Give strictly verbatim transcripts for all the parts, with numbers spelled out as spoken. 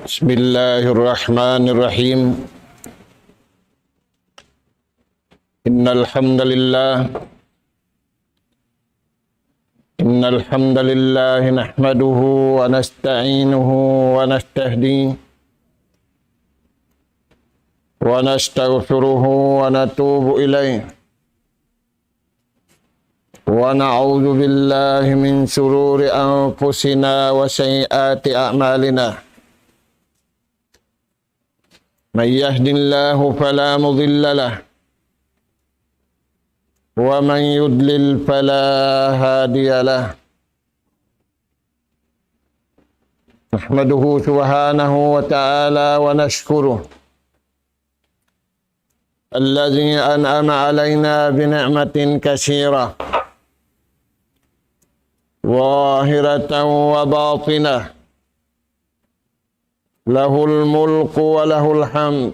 بسم الله الرحمن الرحيم. إن الحمد لله، إن الحمد لله نحمده ونستعينه ونستهديه ونستغفره ونتوب إليه، ونعوذ بالله من شرور أنفسنا وسيئات أعمالنا. من يهد الله فلا مضل له، ومن يضلل فلا هادي له. نحمده سبحانه وتعالى ونشكره، الذي أنعم علينا بنعمة كثيرة، ظاهرة وباطنة، له الملك وله الحمد،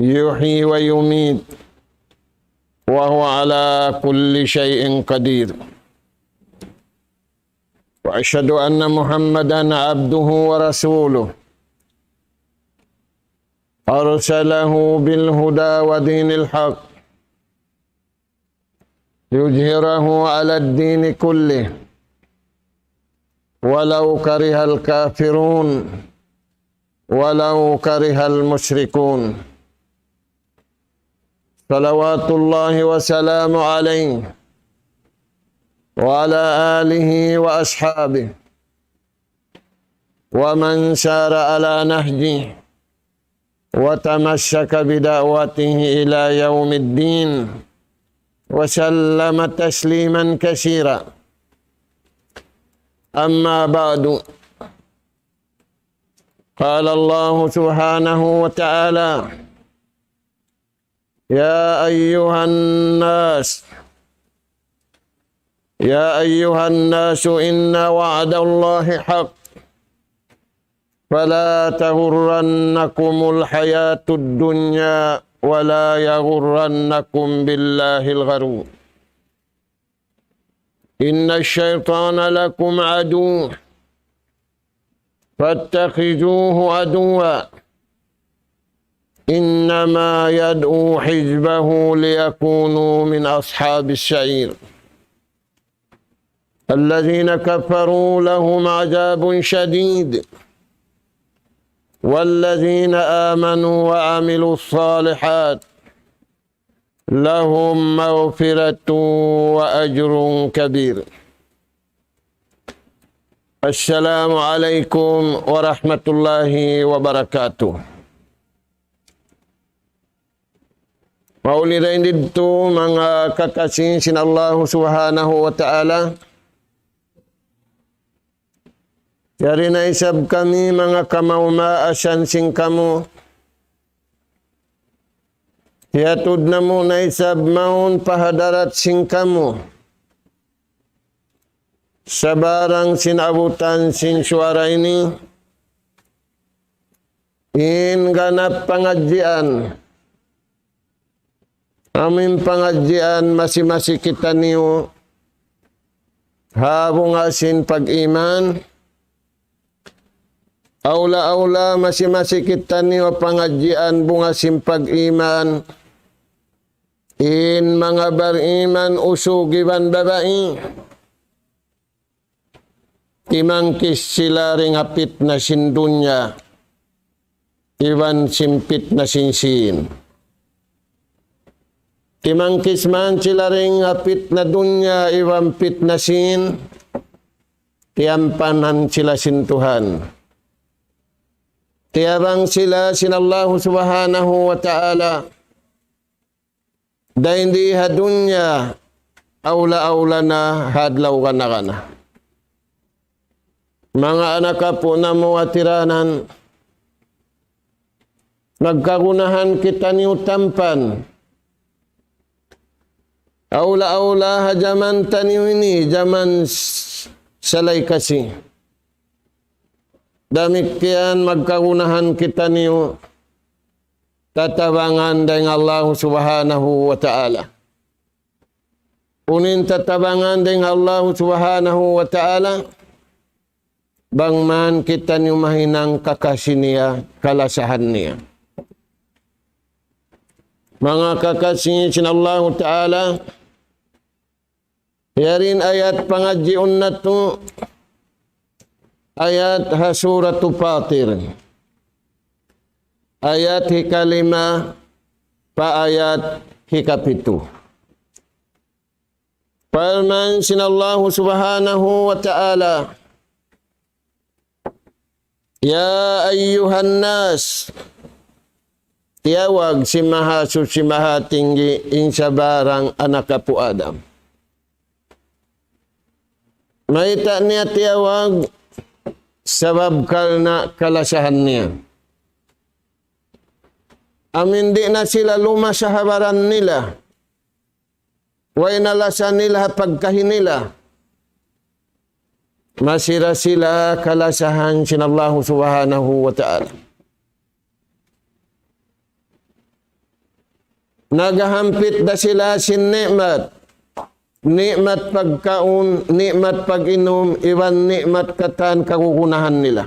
يحيي ويميت، وهو على كل شيء قدير. وأشهد أن محمدا عبده ورسوله، أرسله بالهدى ودين الحق ليظهره على الدين كله ولو كره الكافرون ولو كره المشركون. صلوات الله وسلامه عليه وعلى آله وأصحابه ومن سار على نهجه وتمسك بدعوته إلى يوم الدين وسلم تسليما كثيرا. أما بعد، قال الله سبحانه وتعالى: يا أيها الناس، يا أيها الناس إن وعد الله حق، فلا تغرنكم الحياة الدنيا ولا يغرنكم بالله الغرور. إن الشيطان لكم عدو فاتخذوه عدوا إنما يدعو حزبه ليكونوا من أصحاب السعير. الذين كفروا لهم عذاب شديد والذين آمنوا وعملوا الصالحات لهم مغفرة وأجر كبير. السلام عليكم ورحمة الله وبركاته. Mauli dayn didtu manga kakasi sin Allahu Subhanahu wa Ta'ala. Yari na isab kami manga kamaas-maasan sin kamu. Hiyatud namu' na isab mawn pa hadarat sin kamu sabarang sin abutan sin suwara ini in ganap pangadjian. Amu in pangadjian masi-masi kitaniyu ha bunga sin pag-iman. Awla-awla masi-masi kitaniyu pangadjian bunga sin pag-iman. In manga bariman usug iban babai, timangkis sila dayn ha pitna sin dunya iban sin pitna sin sīn. Timangkis man sila dayn ha pitna dunya iban pitna sīn, tiyampanan sila sin Tuhan. Tiyabang sila sin Allahu Subhanahu wa Ta'ala. Dayn di ha dunya, awla-awla na ha adlaw kana-kana. Manga anak apu' namu' ha tiranan, magkagunahan kitaniyu tampan. Awla-awla ha jaman taniyu ini, jaman s-, salay kasi. Damikkiyan magkagunahan kitaniyu tatabangan dayn ha Allahu Subhanahu wa Ta'ala. Unu in tatabangan dayn ha Allahu Subhanahu wa Ta'ala, bang man kitaniyu mahinang kakasi niya, kalasahan niya. Manga kakasi sin Allahu Ta'ala, yari in ayat pangadjiun natu', ayat ha Suratul Fatir. Ayat hikalima pa ayat hikapitu. Parman sin Allahu Subhanahu wa Ta'ala, يا أيها الناس, tiyawag sin Mahasuchi Mahatinggi in sabarang anak apu' Adam. Mayta' niya tiyawag? Sabab karna' kalasahan niya. Amu in di' na sila lumasa ha baran nila, way na lasa nila ha pagkahi nila, masi ra sila kalasahan sin Allahu Subhanahu wa Ta'ala. Naghahampit da sila sin ni'mat. Ni'mat pagkaun, ni'mat pag-inum, iban ni'mat katan kagunahan nila.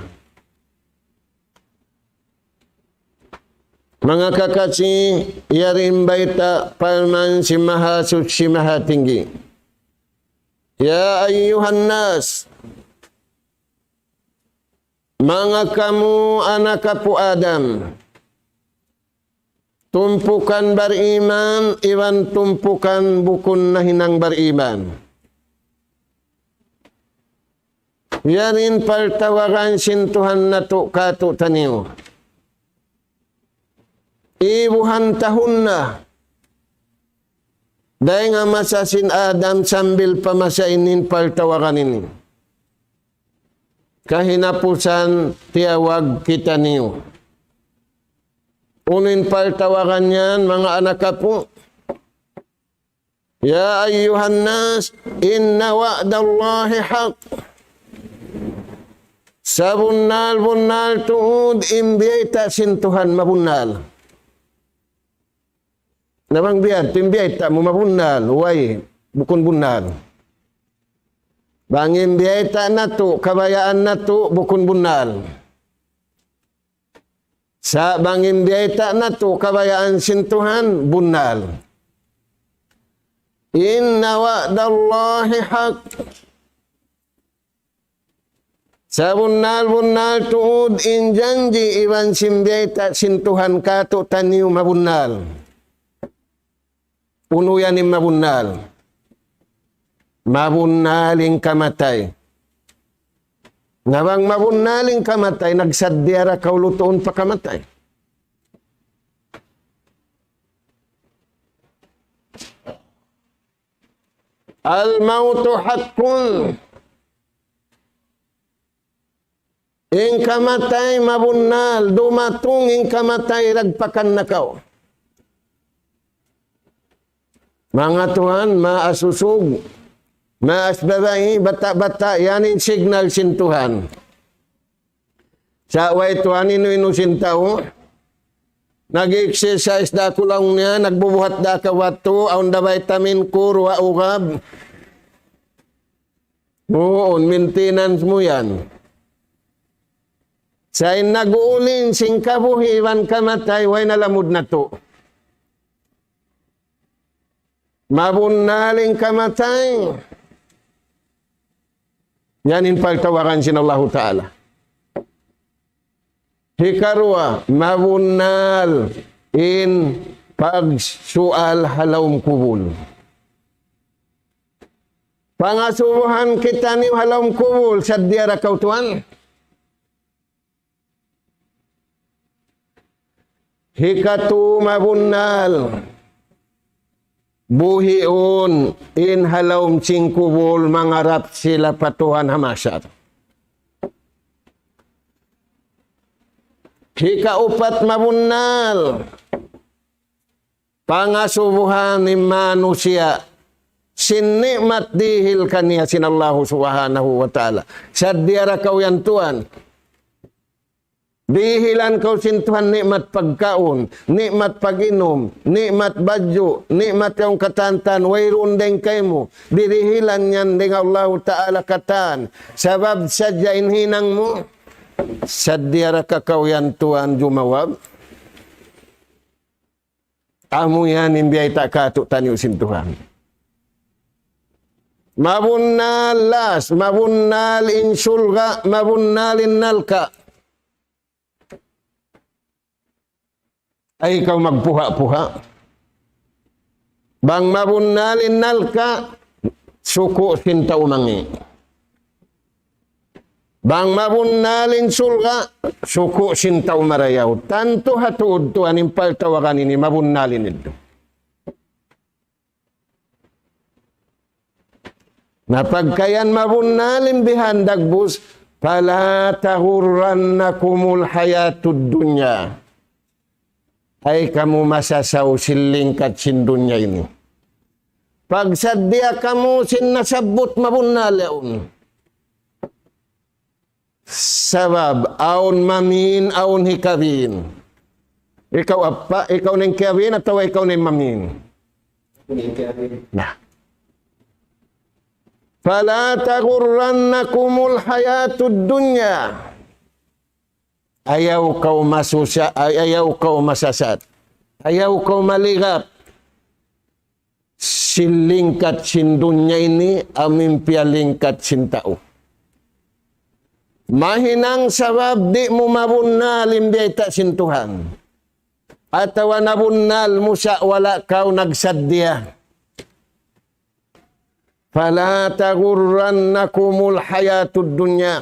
Manga kakasi, yari in bayta' parman sin Mahasuchi Mahatinggi. يا أيها الناس, manga kamu anak apu' Adam, tumpukan bariman, iban tumpukan bukun nahinang bariman. Yari in partawagan sin Tuhan natu' kātu'niyu. Ibuhan tahun na. Dayn ha masa sin Adam sambil pa masa ini in partawagan ini. Kahinapusan tiyawag kitaniyu. Unu in partawagan yan, manga anak apu'? يا أيها الناس إن وعد الله حق. Sabunnal-bunnal tuud in biyayta' sin Tuhan mabunnal. Na bang biya' diin in biyayta' mu mabunnal, way, bukun bunnal. Bang in biyayta' natu', kabayaan natu', bukun bunnal. Sa' bang in biyayta' natu', kabayaan sin Tuhan, bunnal. إن وعد الله حق. Sabunnal-bunnal tuud in janji' iban sin biyayta' sin Tuhan kātu'niyu mabunnal. Unu yan in mabunnal? Mabunnal in kamatay. Na bang mabunnal in kamatay, nagsaddiya ra kaw lutuun pa kamatay. الموت حق. In kamatay mabunnal, dumatung in kamatay, dagpakan na kaw. Manga tuwan, maas usug, maas babai, bata'-bata', yan in signal sin Tuhan. Sa' way tuwan, inu-inu sin tau. Nag-exercise da kulaung niya, nagbubuhat da kawatu, awn da vitamin, kuru, ugab. Huun, maintenance mu yan. Sa' in nag-uulin sin kabuhi' iban kamatay, way na lamud natu'. Mabunnal in kamatay. Yan in pagtawagan sin Allahu Ta'ala. Hikaruwa, mabunnal in pagsual ha lawm kubul. Pangasubuhan kitaniyu ha lawm kubul, saddiya ra kaw tuwan. Hikatu, mabunnal buhiun in ha lawm sin kubul mangarap sila pa Tuhan ha mahsar. Hikaupat, mabunnal pangasubuhan in manusiya' sin ni'mat dihil kaniya sin Allahu Subhanahu wa Ta'ala. Saddiya ra kaw yan tuwan. Dihilan kaw sin Tuhan ni'mat pagkaun, ni'mat pag-inum, ni'mat badju', ni'mat yaun katan-katan, wayruun dayn kaymu. Dirihilan yan dayn Allahu Ta'ala katan. Sabab sadja in hinang mu, sadja ra ka kaw yan Tuhan jumawab. Amu yan in biyayta' kātu'niyu sin Tuhan. Mabunnal las, mabunnal in surga', mabunnal in narka'. Ayaw kaw magpuha-puha. Bang mabunnal in narka', suku' sin tau mangi'. Bang mabunnal in surga', suku' sin tau marayaw. Tantu ha tuud tuwan in paltawagan ini mabunnal in iddu. Na pagka yan mabunnal in bihan dagbus, فلا تغرنكم الحياة الدنيا. Ayaw kamu masasaw sin lingkat sin dunya ini. Pagsaddiya kamu sin nasabbut mabunnal yaun. Sabab awn mamin, awn hikabin. Ikaw appa, ikaw na in kiyabin atawa ikaw na in mamin? Na. فلا تغرنكم الحياة الدنيا. Ayaw kaw masusa, ay-, ayaw kaw masasat. Ayaw kaw maligap. Sin lingkat sin dunya ini, amu in piyalingkat sin tau. Mahinang sabab di' mu mabunnal in biyayta' sin Tuhan. Atawa nabunnal mu sa' wala' kaw nagsaddiya. فلا تغرنكم الحياة الدنيا.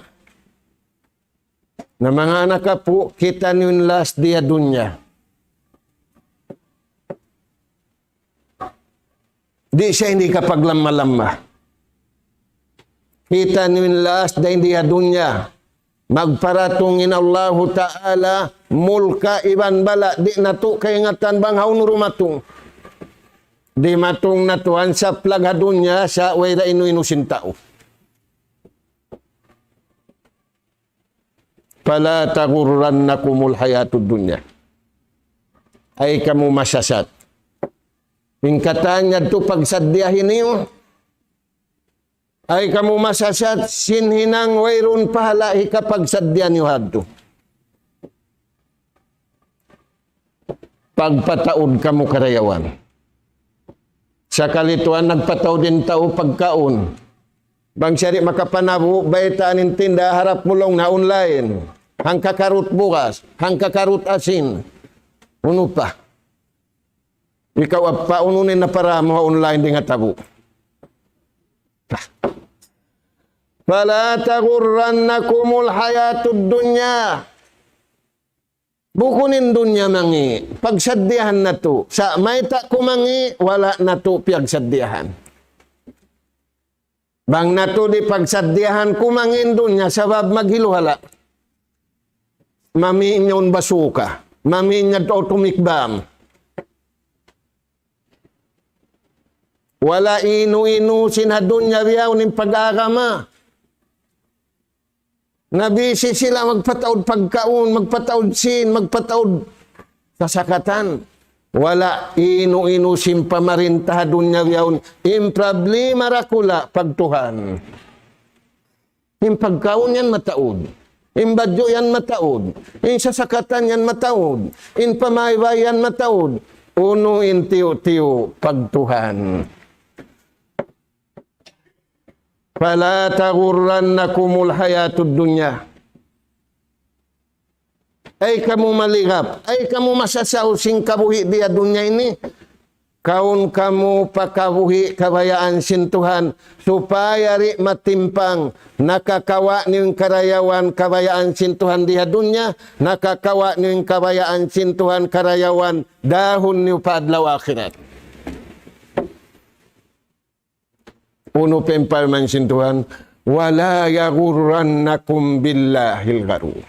Na manga anak apu', kitaniyu in las di ha dunya. Di' siya ini kapaglamma-lamma. Kitaniyu in las dayn di ha dunya. Magparatung in Allahu Ta'ala mulka' iban bala', di' natu' kaingatan bang hawnu dumatung. Dimatung na tuud saplag ha dunya sa' way da inu-inu sin tau. فلا تغرنكم الحياة الدنيا. Ayaw kamu masasat. In katan yadtu pagsaddiyahi niyu. Ayaw kamu masasat sin hinang wayruun pahala' hikapagsaddiya niyu hadtu. Pagpataud kamu karayawan. Sakali tuwan nagpataud in tau pagkaun. Bang siya di' makapanabu', baytaan in tinda harap mu laung na online. Hangka karut bugas, hangka karut asin. Unu pa? Ikaw appa, unu in napara mu ha online di' ngatabu'. فلا تغرنكم الحياة الدنيا. Bukun in dunya mangi', pagsaddiyahan natu'. Sa' mayta' kumangi', wala' natu' piyagsaddiyahan. Bang natu' di' pagsaddiyahan kumangi' in dunya sabab maghiluhala'. Mami' niya un basuka, mami' niya atomic bomb. Wala' inu-inu sin ha dunya bihaun in pag-agama. Nabisi sila magpataud pagkaun, magpataud sin, magpataud kasakatan. Wala' inu-inu sin pamarinta ha dunya bihaun. In problema dakula' pagtuhan. In pagkaun yan mataud. In badju' yan mataud. In sasakatan yan mataud. In pamaybay yan mataud. Unu in tiyu'-tiyu' pagtuhan. فلا تغرنكم الحياة الدنيا. Ayaw kamu maligap, ayaw kamu masasaw sin kabuhi' di ha dunya ini. Kaun kamu pa kabuhi' kabayaan sin Tuhan, supaya di' matimpang, nakakawa' niyu in karayawan kabayaan sin Tuhan di ha dunya, nakakawa' niyu in kabayaan sin Tuhan karayawan dahun niyu pa adlaw akhirat. Unu pa in parman sin Tuhan, ولا يغرنكم بالله الغرور.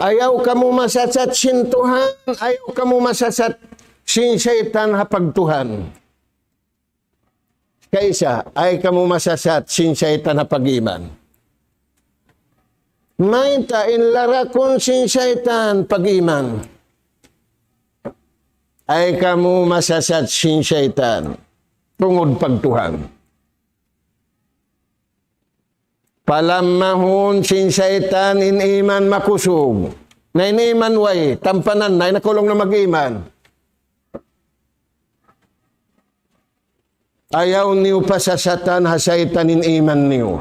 Ayaw kamu masasat sin Tuhan, ayaw kamu masasat sin saytan ha pagtuhan. Kaisa, ayaw kamu masasat sin saytan ha pag-iman. Mayta' in larakun sin saytan pag-iman? Ay kamu masasat sin saytan tungud pagtuhan. Palammahun sin saytan in iman makusug. Na in iman way, tampanan na, in nakaulung na mag-iman. Ayaw niyu pasasatan ha saytan in iman niyu.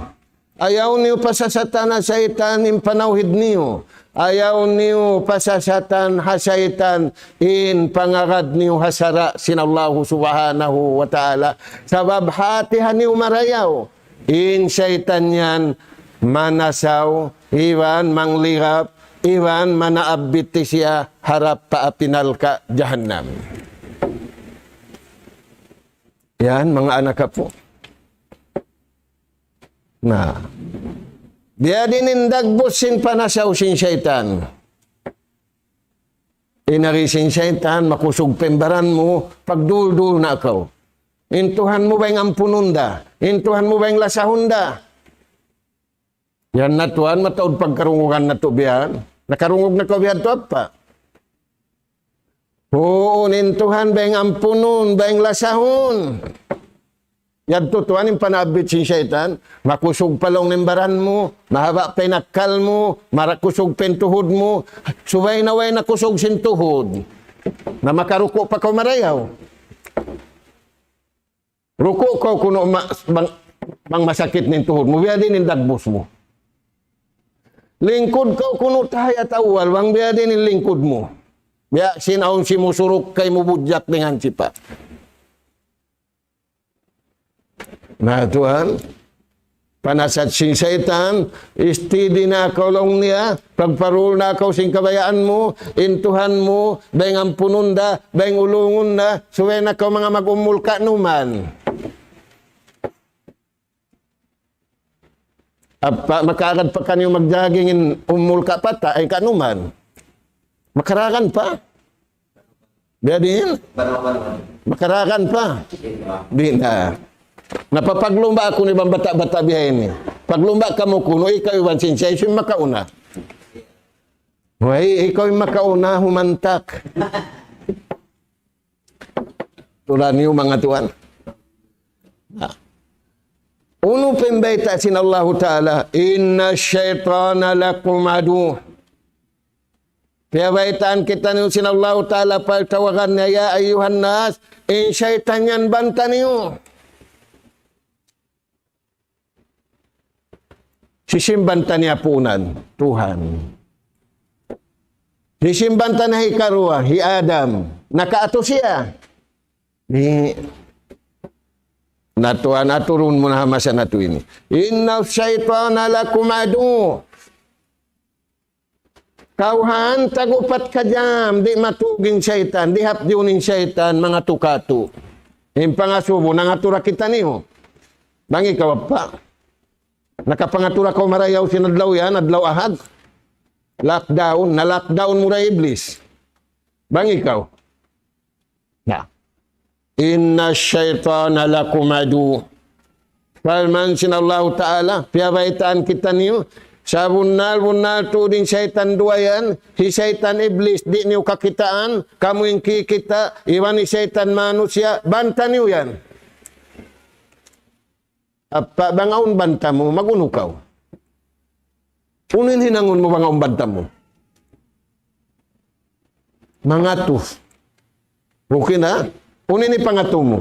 Ayaw niyu pasasatan ha saytan in panawhid niyu. Ayaw niyu pasasatan ha saytan in pangagad niyu ha sara' sin Allahu Subhanahu wa Ta'ala. Sabab hati-hati niyu marayaw. In saytan yan manasaw, iban mangligap, iban manaabbit siya harap pa api narka' jahannam. Yan, manga anak apu'. Na, biya' diin in dagbus sin panasaw sin saytan. In agi sin saytan, makusug pa in baran mu, pagduldul na kaw. In Tuhan mu bang ampunun da. In Tuhan mu bang lasahun da. Yan na tuwan, mataud pagkarungugan natu' biya' yan. Nakarungug na kaw biya' yan tu apa? Huun in Tuhan bang ampunun, bang lasahun. Yadtu tuwan in panaabbit sin saytan, makusug pa laung in baran mu, mahaba' pa in akkal mu, marakusug pa in tuhud mu, subay na way na kusug sin tuhud. Na makaruku' pa kaw marayaw. Ruku' kaw kunu' ma-, bang, bang masakit in tuhud mu, biya' diin in dagbus mu. Lingkud kaw kunu' tahiyat awwal, bang biya' diin in lingkud mu. Biya' sin awn simusuruk kaymu budjak dayn ha sipa'. Na tuwan, panasat sin saytan, istidi na kaw laung niya, pagparul na kaw sin kabayaan mu, in Tuhan mu, bang ampunun da, bang ulungun da, subay na kaw manga mag-ummul ka'numan. Apa, makaagad pa kaniyu magjaging in ummul ka'pata, ay ka'numan. Makaragan pa? Biya' diin? Makaragan pa? Di' na. Napapaglumba aku ini bang bata'-bata' biya' ini. Paglumba kamu kunu', ikaw iban sin siya, hisiyu in makauna? Way, ikaw in makauna, humantak. Tuud niyu manga tuwan. Na. Unu pa in bayta' sin Allahu Ta'ala, إن الشيطان لكم عدو. Piyabaytaan kitaniyu sin Allahu Ta'ala pagtawagan niya, يا أيها الناس, in saytan yan banta niyu. Hisiyu in banta niya puunan? Tuhan. Hisiyu in banta niya hikaruwa? Hi Adam. Nakaatu siya? Di'. Na tuwan, aturun mu na ha masa natu' ini. إن الشيطان لكم عدو. Kawhaan tag-upat ka jam, di' matug in saytan, di' hapdiun in saytan, manga tukatu. In pangasubu, nangatura kitaniyu. Bang ikaw apa? Nakapangatura kaw marayaw sin adlaw yan, adlaw Ahad. Lockdown, na-lockdown mu da Iblis. Bang ikaw. Na. إن الشيطان لكم عدو. Parman sin Allahu Ta'ala, piyabaytaan kitaniyu, sabunnal-bunnal tuud in saytan duwa yan, hi saytan Iblis, di' niyu kakitaan, kamu in kikita', iban hi saytan manusiya', banta niyu yan. Apa bang awn banta mu, mag-unu kaw? Unu in hinangun mu bang awn banta mu? Mangatu. Okay na? Unu in pangatu mu?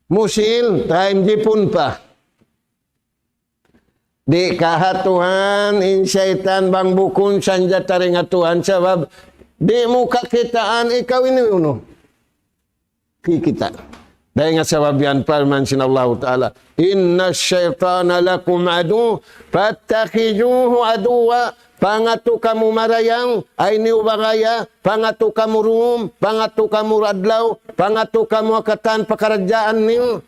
Musil, time jipun pa. Di' kahatuhan in saytan bang bukun sanjata dayn ha Tuhan, sabab di' mu kakitaan ikaw ini unu. Kikita'. Dayn ha sabab yan parman sin Allahu Ta'ala, إن الشيطان لكم عدو فاتخذوه عدوا. Pangatu kamu marayaw, ay niyu bagaya, pangatu kamu dum, pangatu kamu adlaw, pangatu kamu ha katan pakaradjaan niyu.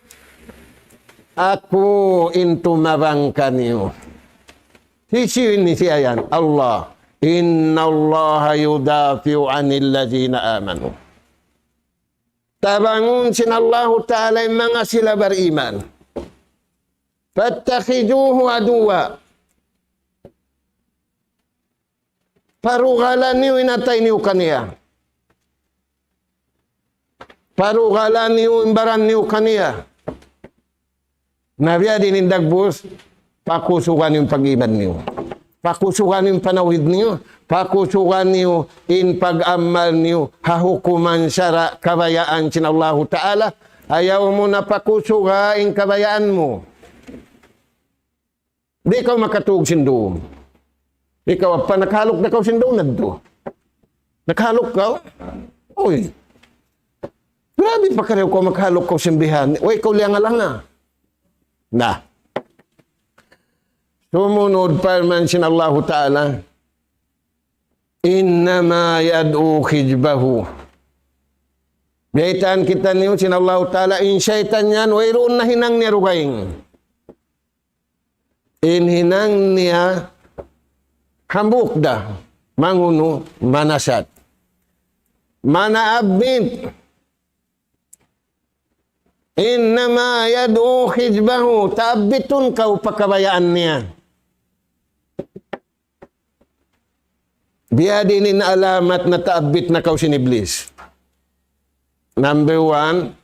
Aku in tumabang kaniyu. Hisiyu in siya yan? Allah. إن الله يدافع عن الذين آمنوا. Tabangun sin Allahu Ta'ala in manga sila bariman. فاتخذوه عدوا. Parugalan niyu in atay niyu kaniya. Parugalan niyu in baran niyu kaniya. Na biya' diin in dagbus, pakusugan niyu in pag-iman niyu. Pakusugan niyu in panawhid niyu. Pakusugan niyu in pag-amal niyu ha hukuman sara' kabayaan sin Allahu Ta'ala. Ayaw mu na pakusuga in kabayaan mu. Di' kaw makatug sin dum. Ikaw, apa, nakahaluk na kaw sin dum na tu. Nakahaluk kaw? Uy. Grabe pa kariyaw kaw, makahaluk kaw sin bihan. Uy, ikaw liyangalanga. Na. Sumunud parman sin Allahu Ta'ala, إنما يدعو حزبه. Biyaytaan kitaniyu sin Allahu Ta'ala, in saytan yan, wayruun na hinang niya dugaing. In hinang niya hambuuk da, mangunu, manasat. Manaabbit. إنما يدعو حزبه, taabbitun kaw pa kabayaan niya. Biya' diin in alamat na taabbit na kaw sin Iblis. Number one,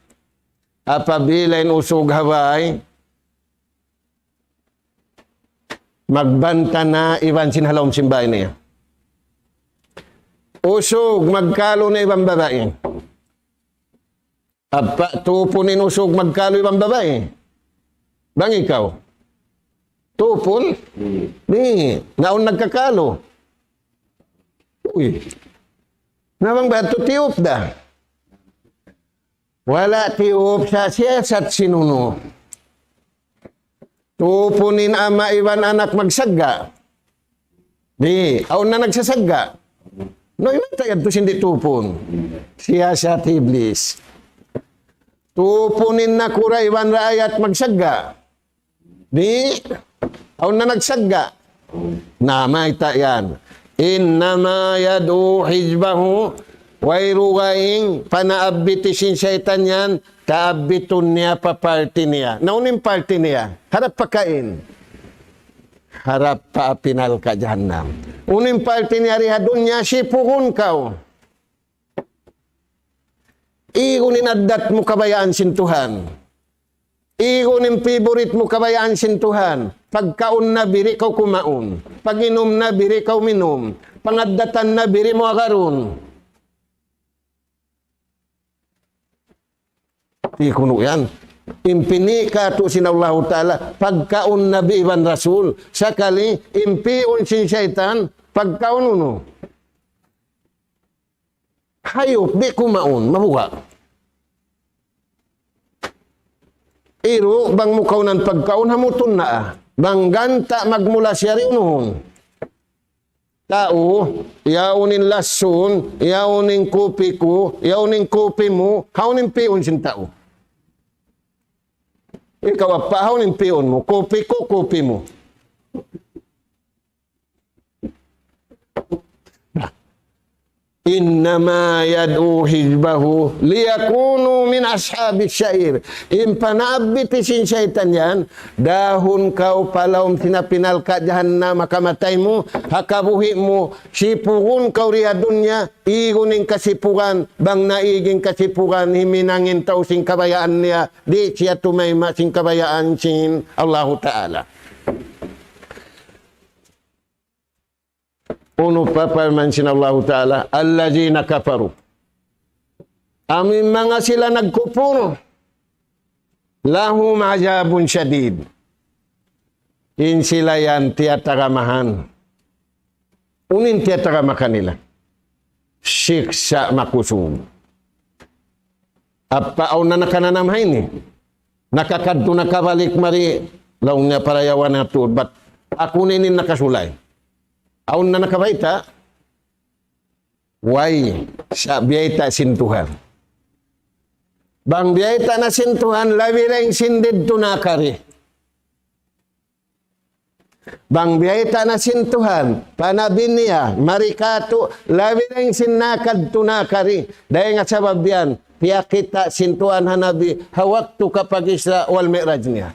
apabila in usug ha bay, magbanta na iban sin ha lawm sin bay niya. Usug magkalu na iban babai. Apa, tupun in usug magkalu iban babai? Bang ikaw? Tupun? Di'. Na awn nagkakalu? Uy. Na bang bihadtu tiyup da? Wala' tiyup sa siyasat sin unu. Tupun in ama' iban anak magsagga'. Di', awn na nagsasagga'. Na, mayta' yadtu sin di' tupun? Siyasat Iblis. Tupun in nakura' iban raayat magsagga'. Di', awn na nagsagga'. Na, mayta' yan? إنما يدعو حزبه, way dugaing panaabbiti sin saytan yan, taabbitun niya pa party niya. Na unu in party niya? Harap pa kain? Harap pa api narka' jahannam. Unu in party niya di ha dunya? Sipugun kaw. Igun in addat mu kabayaan sin Tuhan. Igun in favorite mu kabayaan sin Tuhan. Pagkaun Nabi, di' kaw kumaun. Pag-inum Nabi, di' kaw minum. Pangaddatan Nabi, di' mu agarun. Di' kunu' yan. In pini' katu' sin Allahu Ta'ala, pagkaun Nabi iban Rasul. Sakali, in pi'un sin saytan, pagkaun unu? Hayup, di' kumaun, mabuga'. Iru, bang mu kaunan pagkaun, hamutun na, ah. Bang ganta' magmula siya, di' unuhun. Tau, yaun in lasun, yaun in kupi ku, yaun in kupi mu, hawnu in pi'un sin tau? Ikaw, apa, hawnu in pi'un mu? Kupi ku, kupi mu. إنما يدعو حزبه ليكونوا من أصحاب السعير. In panaabbiti sin saytan yan, dahun kaw pa lawm sin api narka' jahannam ha kamatay mu, ha kabuhi' mu, sipugun kaw di ha dunya, igun in kasipugan, bang naig in kasipugan, himinang in tau sin kabayaan niya, di' siya tumayma' sin kabayaan sin Allahu Ta'ala. Unu pa parman sin Allahu Ta'ala, الذين كفروا. Amu in manga sila nagkupur, لهم عذاب شديد. In sila yan tiyatagamahan. Unu in tiyatarama kanila? Siksa' makusug. Apa awn na nakananam ha ini? Nakakadtu nakabalik mari, laung niya para yawa na tuud, bat aku na ini nakasulay. Awn na nakabayta'? Way, sa' biyayta' sin Tuhan. Bang biyayta' na sin Tuhan, labi dayn sin didtu nakari. Bang biyayta' na sin Tuhan, pa Nabi niya, mari katu', labi dayn sin nakadtu nakari. Dayn ha sabab yan, piyakita' sin Tuhan ha Nabi, ha waktu kapag-Isra wal Mi'raj niya.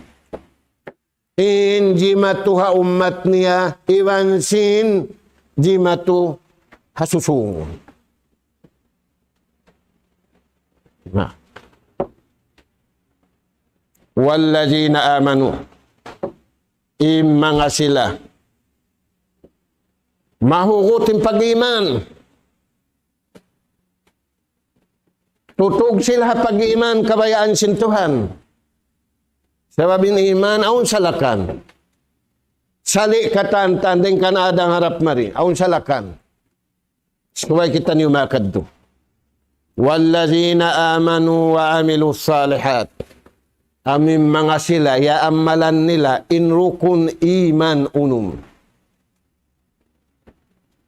In jimatu ha ummat niya, iban sin jimatu ha susūngun. Na. والذين آمنوا, in manga sila mahugut in pag-iman. Tutug sila ha pag-iman kabayaan sin Tuhan. Sabab in iman awn salakan. Sali' katan-katan dayn kan Adam harap mari, awn salakan. Subay kitaniyu makadtu. والذين آمنوا وعملوا الصالحات. Amu in manga sila, iyaamalan nila in rukun iman unum.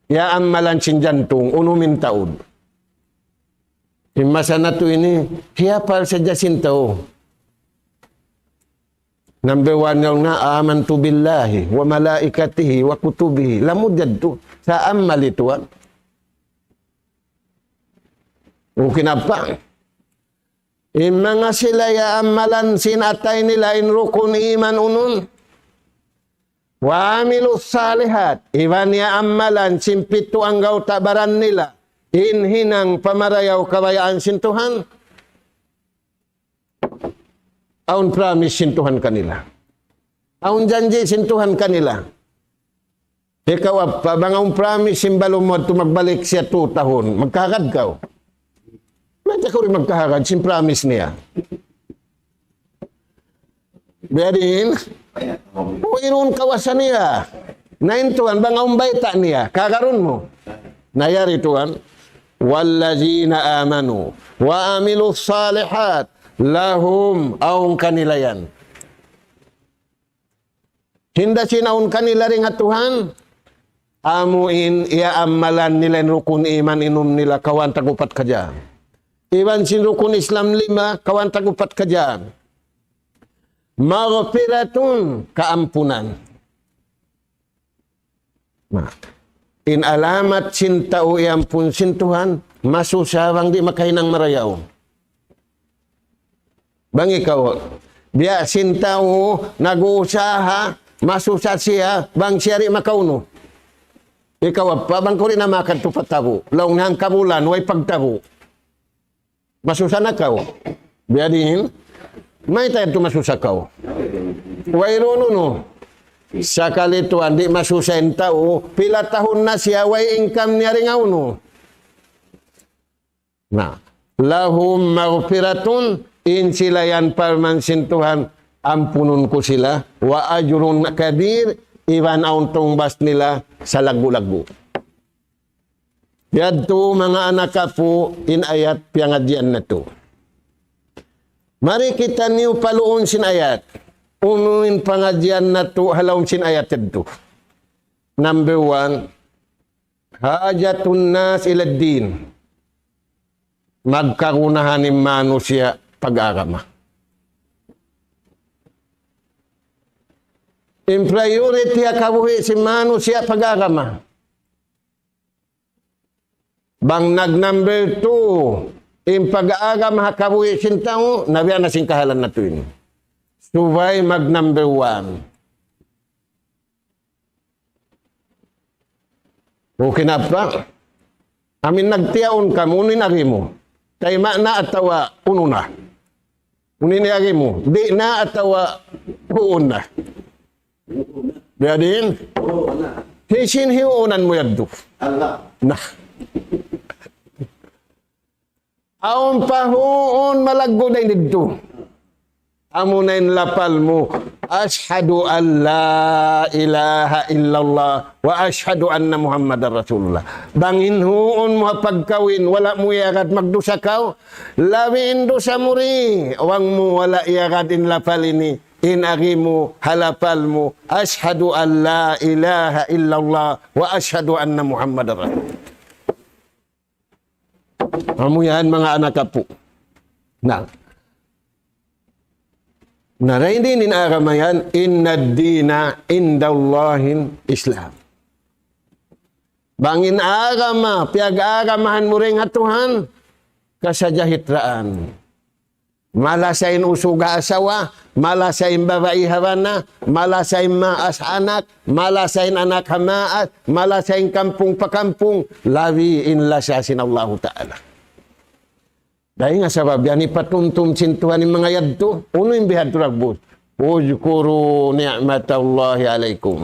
Iyaamalan sin jantung, unum in taud. In masa natu' ini, hiyapal sadja sin tau. Number one laung niya, آمنت بالله وملائكته وكتبه. Lamud yadtu. Sa' amal itu, ah. Okay na pa. In manga sila iyaamalan sin atay nila in rukun iman unum. وعملوا الصالحات. Iban iyaamalan sin pitu anggawta' baran nila in hinang pamarayaw kabayaan sin Tuhan. Awn promise sin Tuhan kanila. Awn janji' sin Tuhan kanila. Ikaw apa, bang awn promise sin balum mu yadtu magbalik siya tu tahun, magkahagad kaw? Mayta' kaw di' magkahagad sin promise niya? Biya' diin? Wayruun kawasa niya. Na in Tuhan, bang awn bayta' niya, kahagarun mu? Na yari Tuhan, والذين آمنوا وعملوا الصالحات لهم, awn kanila yan. Hinda sin awn kanila dayn ha Tuhan, amu in iyaamalan nila in rukun iman unum nila, kawhaan tag-upat kajaan. Iban sin rukun Islam lima, kawhaan tag-upat kajaan. مغفرة, kaampunan. Na, in alamat sin tau iyampun sin Tuhan, masusa bang di' makahinang marayaw. Bang ikaw, biya' sin tau nag-uusaha, masusa siya, bang siya di' makaunu. Ikaw apa, bang kaw di' na makadtu pa tabu', laung niya hangkabulan, way pagtabu'. Masusa na kaw. Biya' diin? Mayta' yadtu masusa kaw? Wayruun unu. Sakali tuwan, di' masusa in tau, pila tahun na siya, way income niya dayn ha unu. Na, لهم مغفرة, in sila yan parman sin Tuhan, ampunun ku sila, وأجر كبير, iban awn tungbas nila salaggu'-laggu'. Yadtu manga anak apu' in ayat piyangadjian natu'. Mari kitaniyu paluun sin ayat. Unu in pangadjian natu' ha lawm sin ayat yadtu. Number one, حاجة الناس إلى الدين. Magkagunahan in manusiya' pag-agama. In priority ha kabuhi' sin manusiya' pag-agama. Bang nag-number two in pag-agama ha kabuhi' sin tau, na biya' na sin kahalan natu' ini. Subay mag-number one. Okay na pa? Amin nagtiyaun kamu, unu in agi mu? Tayma' na atawa unu na? Unu in agi mu? Di' na atawa huun na? Biya' diin? Hisiyu in hiyuunan mu yadtu? Na. Awn pa huun malaggu' dayn didtu. Amuna in lapal mu, أشهد أن لا إله إلا الله وأشهد أن محمدا رسول الله. Bang in huun mu ha pagkawin, wala' mu iyagad, magdusa kaw. Labi in dusa mu di', bang mu wala' iyagad in lapal ini, in agi mu, ha lapal mu, أشهد أن لا إله إلا الله وأشهد أن محمدا رسول الله. Amu yan, manga anak apu'. Na. Na, dayn diin in agama yan, إن الدين عند الله الإسلام. Bang in agama, piyag-agamahan mu dayn ha Tuhan, kasajahitraan. Malasa in usug ha asawa, malasa in babai ha bana, malasa in maas ha anak, malasa in anak ha maas, malasa in kampung pa kampung, labi in lasa sin Allahu Ta'ala. Dayn ha sabab yan, hipatumtum sin Tuhan in manga yadtu, unu in bihadtu dagbus. اذكروا نعمة الله عليكم.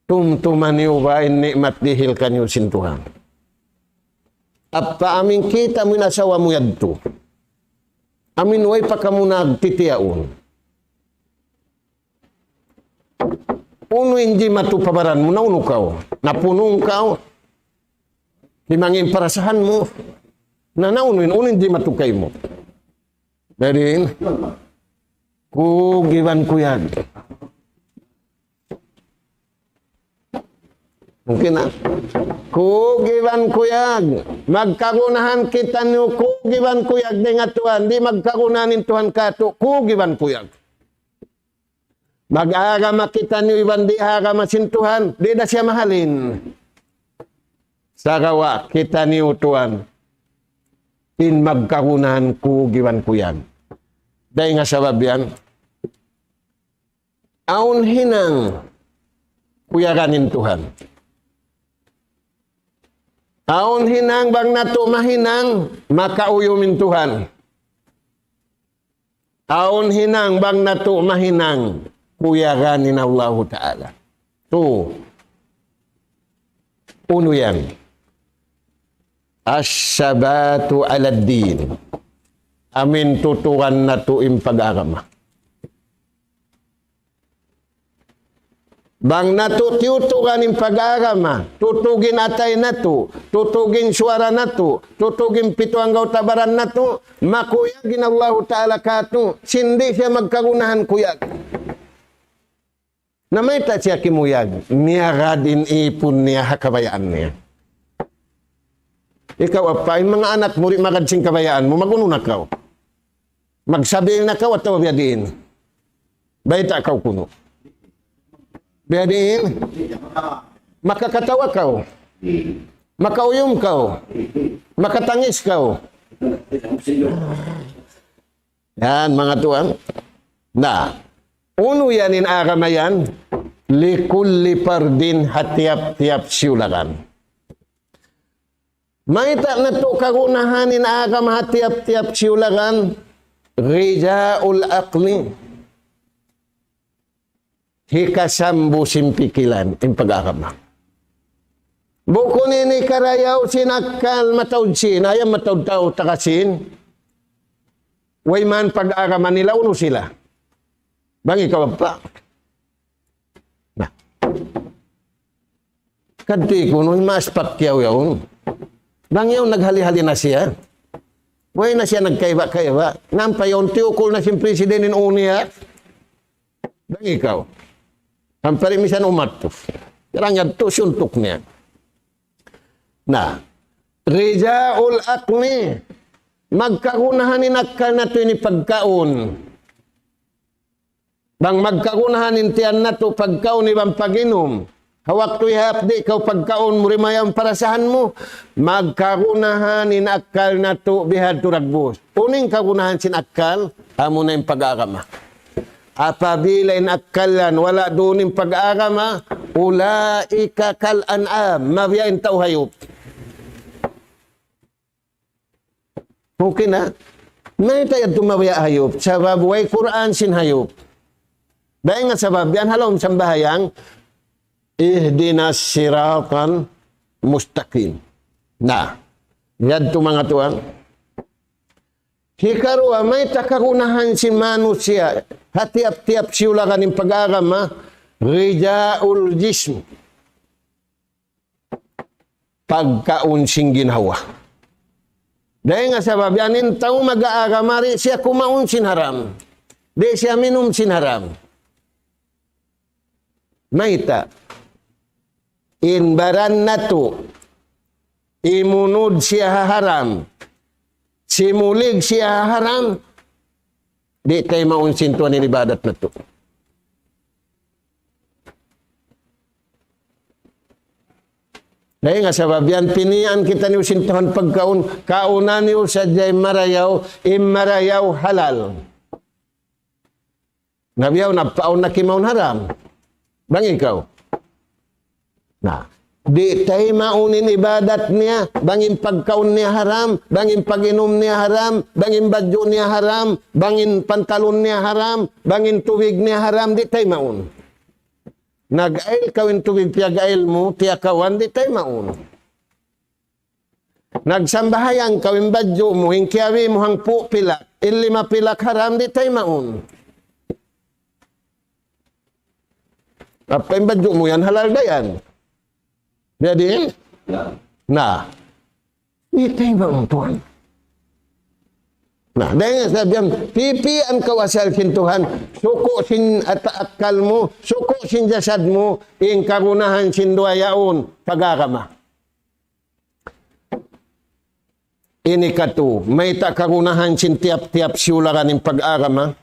Tumtuma niyu ba in ni'mat dihil kaniyu sin Tuhan. Apa amin kita mu in asawa mu yadtu. Amin way pa kamu nagtitiyaun. Unu in jimatu pa baran mu, naunu kaw, napunung kaw, himangin parasahan mu, na naunu in, unu in jimatu kaymu. Dayn ha kug iban kuyag. Mungkin na. Kug iban kuyag. Magkagunahan kitaniyu kug iban kuyag dayn ha Tuhan. Di' magkagunahan in Tuhan katu' kug iban kuyag. Mag-agama kitaniyu iban di' agama sin Tuhan, di' da siya mahalin. Sagawa' kitaniyu tuwan in magkagunahan kug iban kuyag. Dayn ha sabab yan, awn hinang kuyagan in Tuhan. Awn hinang bang natu' mahinang makauyum in Tuhan. Awn hinang bang natu' mahinang kuyagan in Allahu Ta'ala. Tu. Unu yan? الثبات على الدين. Amin tutugan natu' in pag-agama. Bang natu' tiyutugan in pag-agama, tutug in atay natu', tutug in suwara natu', tutug in pitu anggawta' baran natu', makuyag in Allahu Ta'ala katu', sin di' siya magkagunahan kuyag. Na mayta' siya kimuyag, miyagad in ipun niya ha kabayaan niya. Ikaw, apa, in manga anak mu di' magad sin kabayaan mu, mag-unu na kaw? Magsabil na kaw atawa biya' diin? Bayta' kaw kunu'. Biya' diin? Makakatawa kaw. Makauyum kaw. Makatangis kaw. Yan, manga tuwan. Na, unu yan in agama yan? لكل فرد, ha tiyap-tiyap siyulagan. Mayta' natu' kagunahan in agama ha tiyap-tiyap siyulagan? غذاء العقل. Hikasambu sin pikilan, in pag-agama. Bukun ini karayaw sin akkal mataud sin, ayaw mataud tau taga sin. Way man pag-agama nila, unu sila. Bang ikaw apa? Na. Kadti kunu' mas Pacquiao yaun. Bang yaun naghali-hali na siya. Way na siya nagkaiba-kaiba. Nampa yaun tiyukul na sin president in uni ya. Bang ikaw. Ampa di' misan umat tu. Karang yadtu suntuk niya. Na. غذاء العقل. Magkagunahan in akkal natu' ini pagkaun. Bang magkagunahan in tiyan natu' pagkaun iban pag-inum. Ha waktu ihap di' kaw pagkaun mu rimayaw in parasahan mu, magkagunahan in akkal natu' bihadtu dagbus. Unu in kagunahan sin akkal, amuna in pag-agama. Apabila in akkal yan, wala' duun in pag-agama, أولئك كالأنعام, mabiya' in tau hayup. Okay na? Mayta' yadtu mabiya' hayup? Sabab way Qur'an sin hayup. Dayn ha sabab yan ha lawm sambahayang, اهدنا الصراط المستقيم. Na, yadtu manga tuwan. Hikaruwa, mayta' kagunahan sin manusiya' ha tiyap-tiyap siyulagan in pag-agama, غذاء الجسم. Pagkaun sin ginhawa. Dayn ha sabab yan in tau mag-aagama di' siya kumaun sin haram. Di' siya minum sin haram. Mayta'? In baran natu', imunud siya ha haram. Simulig siya ha haram. Di' taymaun sin Tuhan in ibadat natu'. Dayn ha sabab yan, pini'an kitaniyu sin Tuhan pagkaun, kauna niyu sadja in marayaw, in marayaw halal. Na bihaun, awn na kimaun haram. Bang ikaw. Na, di' taymaun in ibadat niya, bang in pagkaun niya haram, bang in pag-inum niya haram, bang in badju' niya haram, bang in pantalon niya haram, bang in tubig niya haram, di' taymaun. Nag-ail kaw in tubig piyag-ail mu, tiyakawan, di' taymaun. Nagsambahayang kaw in badju' mu, in kiyawi mu hangpu' pilak, in lima pilak haram, di' taymaun. Apa in badju' mu yan, halal da yan. Jadi, na, di' taymaun tuwan. Na, dayn ha sabab yan, pipi'an kaw asal sin Tuhan, suku' sin at-, akkal mu, suku' sin jasad mu, in kagunahan sin duwa yaun, pag-agama. Ini katu, mayta' kagunahan sin tiyap-tiyap siyularan in pag-agama.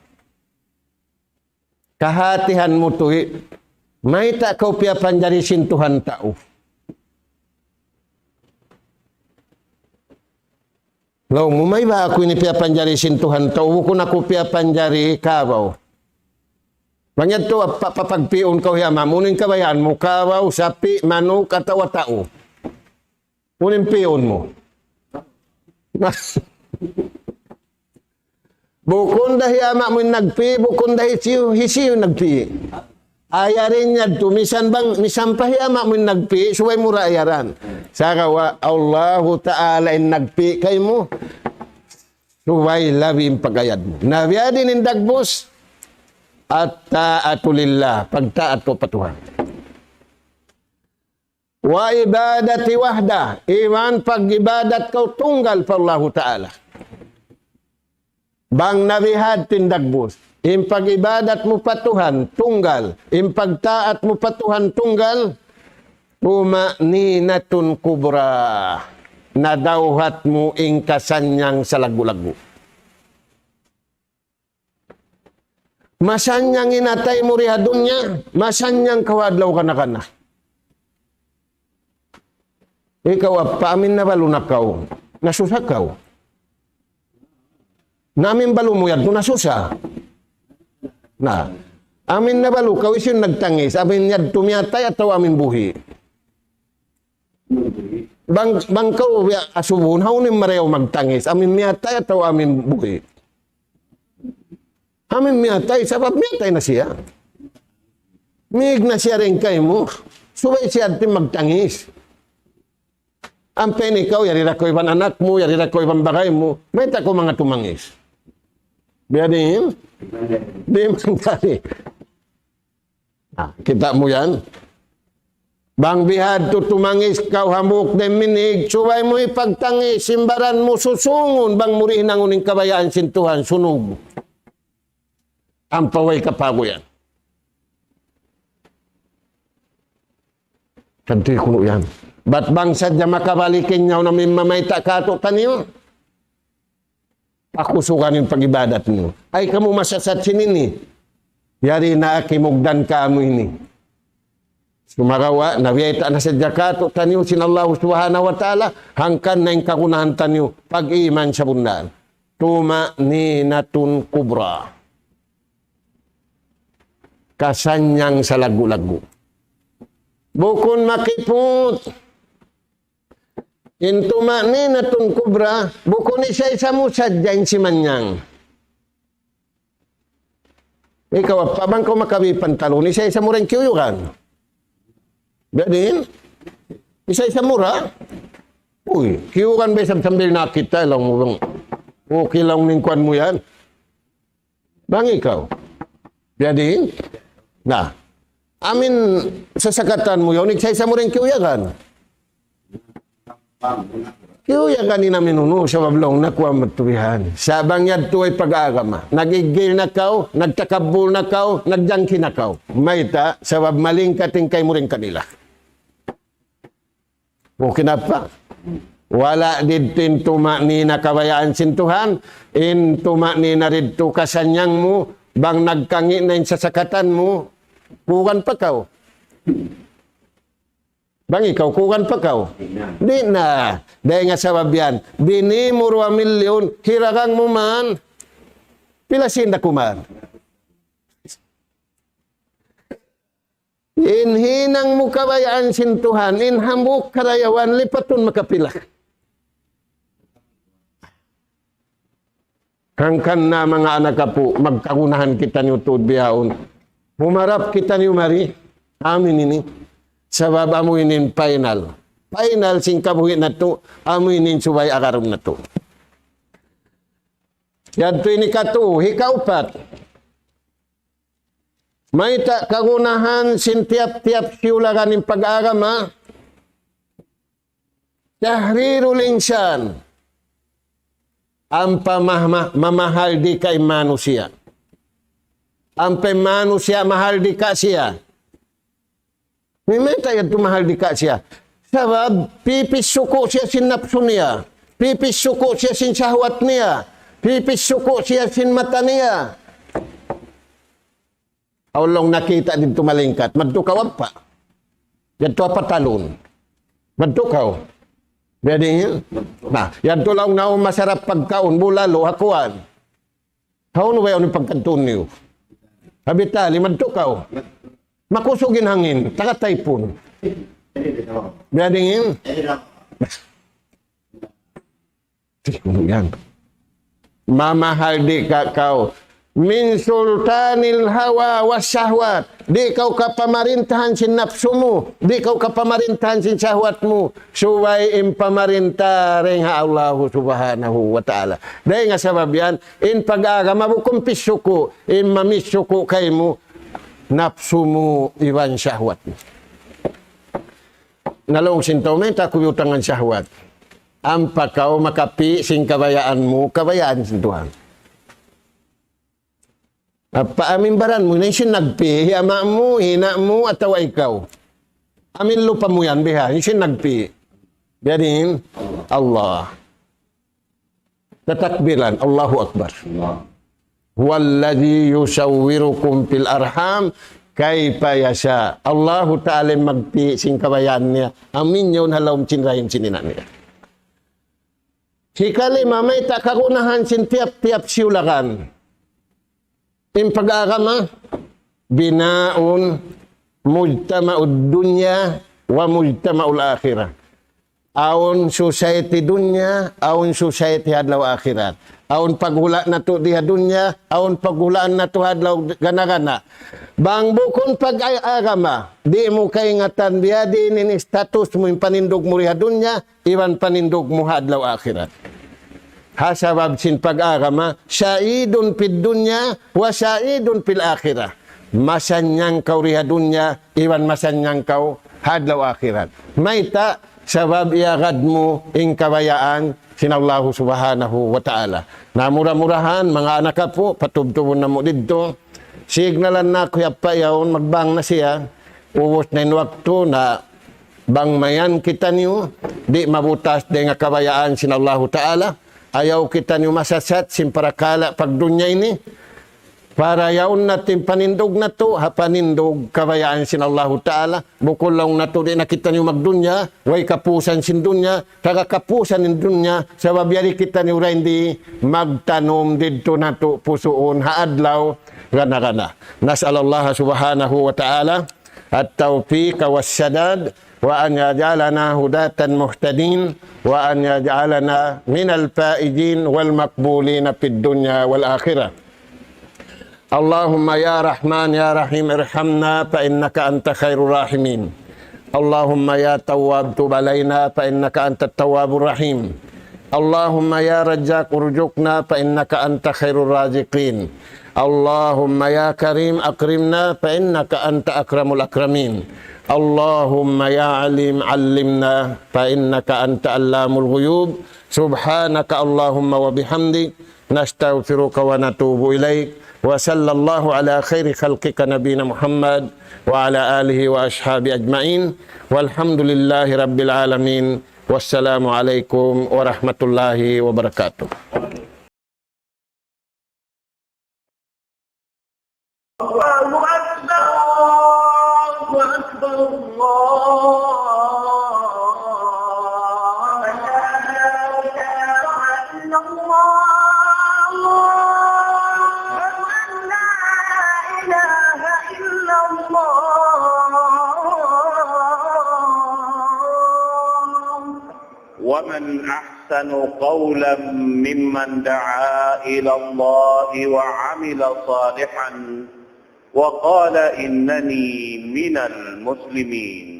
Kahatihan mu tuwi, mayta' kaw piyapanjari sin Tuhan tau. Laung mu, mayta' aku ini piyapanjari sin Tuhan tau, bukun aku piyapanjari kabaw. Bang yadtu, pa-, papagpi'un kaw hi ama' mu, unu in kabayaan mu, kabaw, sapi', manuk, atawa tau. Unu in pi'un mu? Bukun da hi ama' mu in nagpi', bukun da hisiyu, hisiyu in nagpi'. Ayarin yadtu, misan bang, misan pa hi ama' mu in nagpi', subay mu ra ayaran. Sagawa' Allahu Ta'ala in nagpi' kaymu, subay labi in pag-ayad mu. Na biya' diin in dagbus, at-ta'atu lillah, pagtaat kaw pa Tuhan. Wa ibadati wahda, iban pag-ibadat kaw tunggal pa Allahu Ta'ala. Bang na bihadtu in dagbus, in pag-ibadat mu pa Tuhan tunggal, in pagtaat mu pa Tuhan tunggal, tuma'ninatun kubra, nadawhat mu in kasannyangan salaggu'-laggu'. Masannyang in atay mu di ha dunya, masannyang kaw adlaw kana-kana. Ikaw, apa, amin nabalu na kaw, nasusa kaw. Na amin balu mu yadtu nasusa. Na, amin nabalu kaw, hisiyu in nagtangis, amin yadtu miyatay atawa amin buhi'. Bang, bang kaw ya asubuhun, hawnu in marayaw magtangis, amin miyatay atawa amin buhi'? Amin miyatay, sabab miyatay na siya. Mīg na siya dayn kaymu. Subay siya yadtu in magtangis. Ampa in ikaw, yari da kaw iban anak mu, yari da kaw iban bagay mu, mayta' kaw manga tumangis? Biya' diin? Di' manjari. Na, kita' mu yan? Bang bihadtu tumangis kaw hambuuk da in minīg, subay mu hipagtangis, in baran mu susungun, bang mu di' hinangun in kabayaan sin Tuhan, sunug. Ampa way kapaguyan. Tantu kunu' yan. Bat bang sadja makabalik in nyawa namu' mamayta' kātu'niyu, pakusugan in pag-ibadat niyu. Ay kamu masasat sin ini. Yari na kimugdan kamu ini. Sumagawa', nabiyayta' na sadja kātu'niyu sin Allah Subhanahu wa Ta'ala, hangkan na in kagunahan taniyu, pag-iman sabunnal. Tuma'ninatun kubra. Kasannyangan salaggu'-laggu'. Bukun makiput. In tuma'ninatun kubra, bukun isa-isa mu sadja in simannyang. Ikaw, apa bang kaw makabi pantalon, isa-isa mu ra in kiyuyugan. Biya' diin? Isa-isa mu ra. Uy, kiyuyugan ba isab sambil nakita', laung mu bang. Okay, laung, in kuwan mu yan. Bang ikaw. Biya' diin? Na. Amin sasakatan mu yaun, isa-isa mu ra in kiyuyugan. Kiyuyugan in amin unu, sabab laung na kuwan matubihan. Sa' bang yadtu way pag-agama. Nag-iggil na kaw, nagtakabbul na kaw, nagjangki na kaw. Mayta', sabab malingkat in kaymu dayn kanila. O kinapa? Wala' didtu in tuma'nina kabayaan sin Tuhan, in tuma'nina didtu kasanyang mu, bang nagkangi' na in sasakatan mu, kuwan pa kaw. Bang ikaw, kuwan pa kaw. Di' na. Dayn ha sabab yan, bini mu duwa milyun, hiragang mu man. Pila sin da kuman. In hinang mu kabayaan sin Tuhan, in hambuuk karayawan, lipatun makapila. Hangkan na manga anak apu', magkagunahan kitaniyu tuud bihaun. Humarap kitaniyu mari, amu ini. Sabab amu ini in final. Final sin kabuhi' natu', amu ini in subay agarun natu'. Yadtu ini katu, hikaupat. Mayta' kagunahan sin tiyap-tiyap siyulagan in pag-agama? تحرير الإنسان. Ampa mah-, mah-, mamahal dika in manusiya'. Ampa in manusiya' mahal dika siya. Mayta' yadtu mahal dika siya? Sabab, pipisuku' siya sin napsu niya. Pipisuku' siya sin sahwat niya. Pipisuku' siya sin mata niya. Awn laung nakita' didtu malingkat. Madtu kaw ampa. Yadtu ha patalun. Madtu kaw. Biya' diin? Na, yadtu laung na awn masarap pagkaun, bulalu, ha kuwan. Hawnu ba yaun in pagkadtuun niyu? Ha Bitali, madtu kaw. Makusug in hangin, taga Taypun. Biya' diin? Yan. Mamahal dika kaw. من سلطان الهوى والشهوات. Di' kaw kapamarintahan sin napsu mu. Di' kaw kapamarintahan sin sahwat mu. Subay in pamarinta dayn ha Allahu Subhanahu wa Ta'ala. Dayn ha sabab yan, in pag-agama bukun pisuku', in mamisuku' kaymu, napsu mu iban sahwat mu. Na laung sin tau, mayta' aku biyutangan sahwat? Ampa kaw makapi' sin kabayaan mu, kabayaan sin Tuhan. Apa amin baran mu, na hisiyu in nagpi', hi ama' mu, hi ina' mu, atawa ikaw? Amin lupa mu yan, biha, hisiyu in nagpi'? Biya' diin? Allah. Tatakbiran, Allahu Akbar. هو الذي يصوركم في الأرحام كيف يشاء. Allahu Ta'ala in magpi' sin kabayaan niya. Amin yaun ha lawm sin rahim sin ina' niya. Hikalima, mayta' kagunahan sin tiyap-tiyap siyulagan. In pag-agama, بناء مجتمع الدنيا ومجتمع الآخرة. Awn society dunya, awn society ha adlaw akhirat. Awn paghula' natu' di ha dunya, awn paghulaan natu' ha adlaw gana-gana. Bang bukun pag-agama, di' mu kaingatan biya' diin in status mu, in panindug mu di ha dunya, iban panindug mu ha adlaw akhirat. Ha sabab sin pag-agama, سعيد في الدنيا وسعيد في الآخرة. Masannyang kaw di ha dunya, iban masannyang kaw ha adlaw akhirat. Mayta'? Sabab iyagad mu in kabayaan sin Allahu Subhanahu wa Ta'ala. Na mura-murahan, manga anak apu', patubtubun namu' didtu. Signalan na aku hi appa' yaun, magbang na siya. Ubus na in waktu na bang mayan kitaniyu, di' mabutas dayn ha kabayaan sin Allahu Ta'ala. Ayaw kitaniyu masasat sin parakala' pagdunya ini. Para yaun natu' in panindug natu', ha panindug kabayaan sin Allahu Ta'ala. Bukun laung natu' di' na kitaniyu magdunya, way kapusan sin dunya, taga kapusan in dunya, sabab yari kitaniyu dayn di magtanum didtu natu' pusuun ha adlaw gana-gana. نسأل الله سبحانه وتعالى التوفيق والسداد، وأن يجعلنا هداة مهتدين، وأن يجعلنا من الفائزين والمقبولين في الدنيا والآخرة. اللهم يا رحمن يا رحيم ارحمنا فإنك أنت خير الراحمين. اللهم يا تواب تب علينا فإنك أنت التواب الرحيم. اللهم يا رزاق ارزقنا فإنك أنت خير الرازقين. اللهم يا كريم أكرمنا فإنك أنت أكرم الأكرمين. اللهم يا عليم علمنا فإنك أنت علام الغيوب. سبحانك اللهم وبحمدك، نستغفرك ونتوب إليك. وصلى الله على خير خلقك نبينا محمد وعلى آله وأصحابه أجمعين. والحمد لله رب العالمين. والسلام عليكم ورحمة الله وبركاته. الله أكبر، الله أكبر، الله ومن أحسن قولا ممن دعا إلى الله وعمل صالحا وقال إنني من المسلمين.